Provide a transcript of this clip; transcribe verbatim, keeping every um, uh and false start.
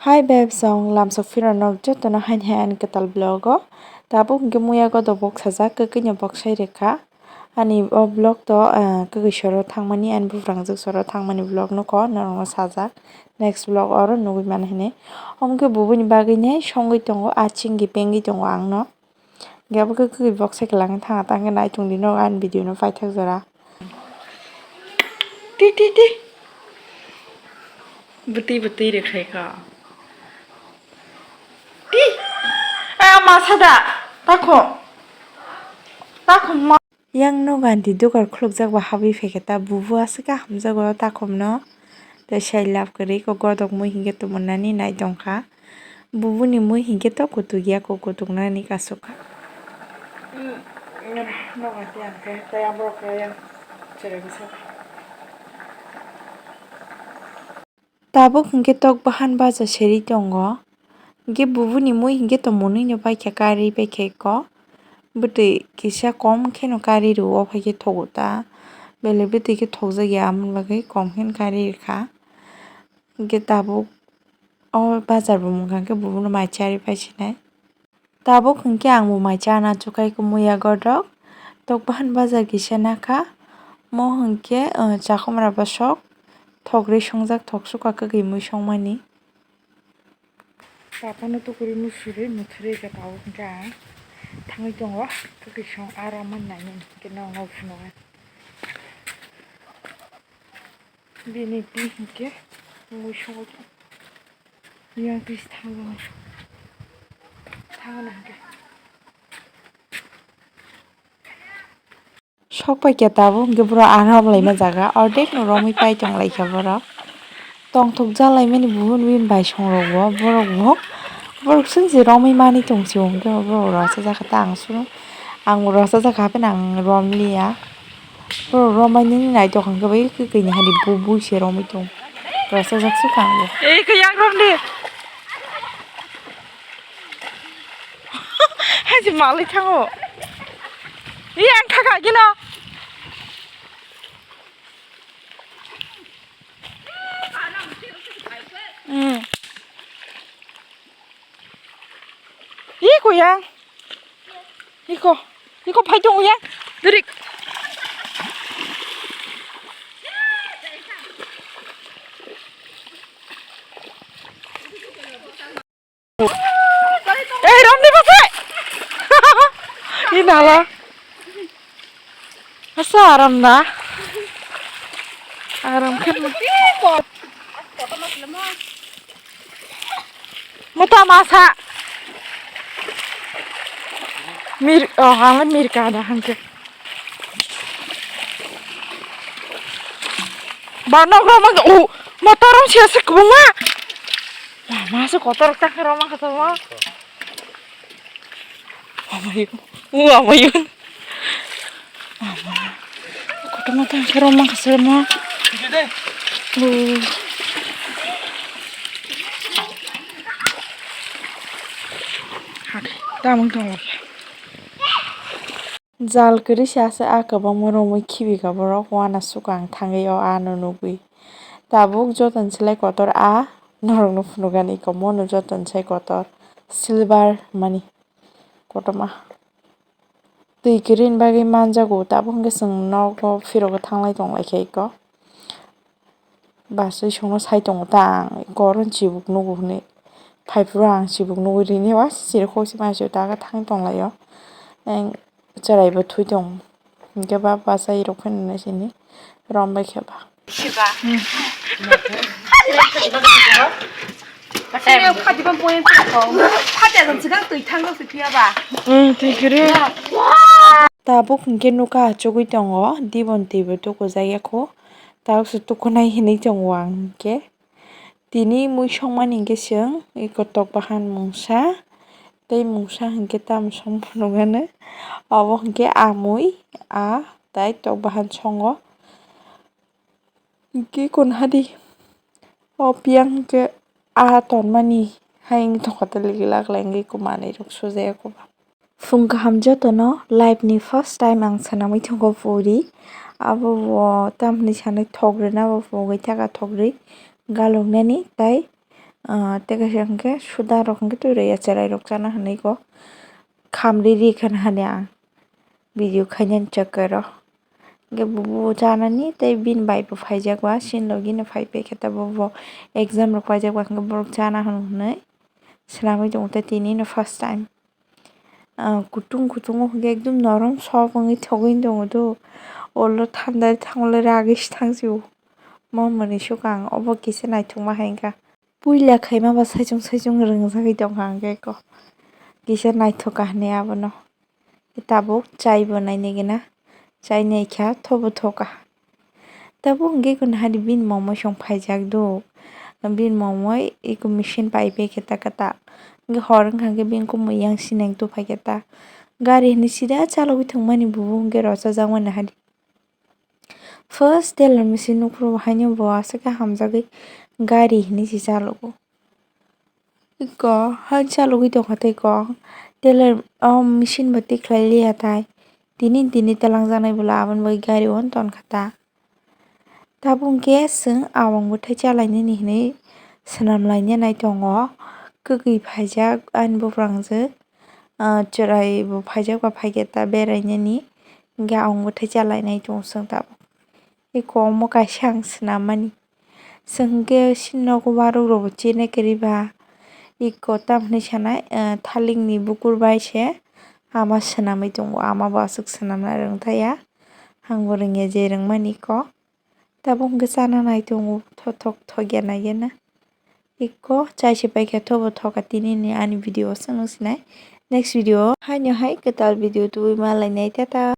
Hi babes, ang lamsok phirano jotono haini hai ani kwtal vlog o. Tabuk hwnkhe muya godok bok sajak, kwkwi no bok sai rwkha. Ani o vlog to, ah, kwkwi soro thangmani, ani buphrangjwk soro thangmani vlog no ko norokno sajak. Next vlog oro nugwi mano hinwi. Omo khe bubuni bagwi nai songwi tongo, achingwi pengwi tongo ang no. Gabuk gabuk bok se kelang thang tang nai tong di no ani video no paithak jora. Ti ti ti. Bwtwi bwtwi rwkhlai kha. Ti. A masa da. Takho. Takho ma. Yang no ganti dugar khulukjak ba habwi phaikhe ta bubu aswk khe hamjago takhumno. Tei sai lab kwrwi kok godok mui hinkhe tumunani nai tongkha. Bubuni mui hinkhe to kutuk ya kok kutuknani kasukha. No ganti ang khe tei aborok khe yang cherai bwsakha. Tabuk hinkhe tok bahan baja serwi tongo. Hinkhe bubuni mui hinkhe tongmani no paikha karwi paikha eko. Bwtwi kisa kom kheno karwi rwo, o paikhe thogo ta. Belai bwtwi khe thokjak ya, amoni bagwi kom kheno karwi rwkha. Hinkhe tabuk o bajar bo mungkha hinkhe bubuno mai charwi paisinai. Tabuk hinkhe ang bo mai chana chukai khe muya godok. Tok bahan bajar kisa nakha. Mo hinkhe, uh, chakhumra bwsok thok rwi songjak, thok sukha kwkwi mui songmani. Tapono tukurwi musurwi muthurwi khe tabuk hinkhe ang thangwi tongo. Kwkwi song aram man nainani hinkhe nokno phunukha. Bini pi hinkhe mui songwi tong. Yang pi thangwi thango hinkhe. Sok paikha tabuk hinkhe borok aram laima jaga ordek no romwi pai tong laikha borok. Tongthok jalaimani buhun buhun bai songrok bo borok bo borok chwng se romwi manwi tong se hinkhe borok rwchajak kha ta ang suru ang bo rwchajak kha hapheno ang romliya. Borok romai nini naitok hwnkhe bai kwkwi ni hani bu bui se romwi tong. Rwchajak se kang bo. Ei khe yang romdi. Hai se malai thango. Ei ang thaka gino. Hmm. Iko yang. Iko. Iko phai tongo yang. Durik. Ei, romni bwsai. Inala. Asa aram na. Aram khe. Mota masa. Mir, oh, hangla mir ka da hangke. Ba nok rok mang, oh, motor rok sia se kubung ma. Wah, masa kotor tak rok mang kata ma. Amayo, oh, amayo. Kotorma tang khe romang kha se ma. Tamung tong. Jal kwrwi se aswk a kwbangma romwi khibi kha borok uanasuk ang thangwi o ano nugwi. Tabuk jotono se lai kotor a norokno phunukani iko mono jotono sai kotor silver mani kotorma. Twi kwrwini bagwi manjago, tabuk hwnkhe chwng nogo phirogwi thanglai tonglaikha iko. Bwsai chwngno sai tongo ta ang, iko oro chibuk nugo hwnwi. Phaiphuru ang chibuk nugwi rini, wa siri khokse maisu ta khe thangwi tonglaio. Ang chwraibo thwi tongo. Hinkhe ba bwsai rok phano sini rom bai khe ba. Siba. Sini phati ba boy phati. Phati ang sigang twi thang se phiya ba. Hmm, twi kiri. Tabuk hinkhe nokha achugwi tongo, dibon twibo tukujakya kho. Tabuk se tukunai hinwi tongo ang hinkhe. Tini mui songmani hinkhe chwng eko tok bahan mungsa, tei mungsa hinkhe tamo song phunukgano. Obo hinkhe a mui, a, tei tok bahan songo. Hinkhe kon hadi o piyang hinkhe a tonmani hai wngwi tongkha tei ligi laklai wngwi manwi rok sujaya koba. Phung kaham jotono life ni first time ang swnamwi thangkho puri abo bo tamni sanwi thok rwna bo pogwi thaka thok rwi galuknani tei Ah, tei kaisa hwnkhe suda rok hwnkhe twi rwya cherai rok chana hwnwi kok khamri ri kha hwnwi ang video khainani chakka rok. Hwnkhe bo, bo chanani tei bini bai bo phaijak ba, chini logi no phai phai khe tabuk bo exam rok paijak ba hwnkhe borok chana hwn hwnwi swnamwi tongo tei tini no first time. Ah, kutung kutung o hwnkhe ekdum norom soft wngwi thogwi tongo do. Ulo thandai thangwi ragwi se thangsio. Mo mwnwi sukha ang, obo kisa naithokma hai wngkha. Puila khaima ba saichung saichung rwngjagwi tongkha hwnkhe kok. Kisa naithok kha hwnwi abono. Tabuk chai bo nainai gana. Chai naikha, thobo thoka. Tabuk hwnkhe kunu hari bini momo song phaijak do. Bini momo iko machine pai pai khe ta khe ta. Hwnkhe hor wngkha hwnkhe bini kumui yang sineng tu phai khe ta. Gari hwnwi sida chalogwi thwngmani bubu hwnkhe rochajak mani hari. First teller machine nukhuru haino bo aswk khe hamjagwi gari hwnwi se chalogo. Iko hai chalogwi tongkha tei kok teller o machine bo tikhlai liya tai. Tini tini twlangjaknai bwla aboni bagwi gari o tonkha ta. Tabuk hwnkhe chwng awang bwthai chalainani hwnwi swnam lainani tongo. Kwkwi phaijak ani buphrangjwk, ah, chwrai bo phaijak ba phaikhe ta berainani. Hwnkhe awang bwthai chalainai tongo chwng tabuk. Iko omo kaisa ang swnammani. Chwng hwnkhe chini nogo warok rokbo chini kwrwi ba. Iko tamhinwi sanai, ah, thalingni bukur bai se ama swnamwi tongo. Ama bo aswk swnamna rwngthaya. Angbo rwngya je rwngmani iko. Tabuk hwnkhe chana nai tongo, thothok thokya naigena. Iko chai se paikha thobo thoka tinini ani video o chwng nung sinai. Next video o haino hai kwtal video tubui ma lainai, tata.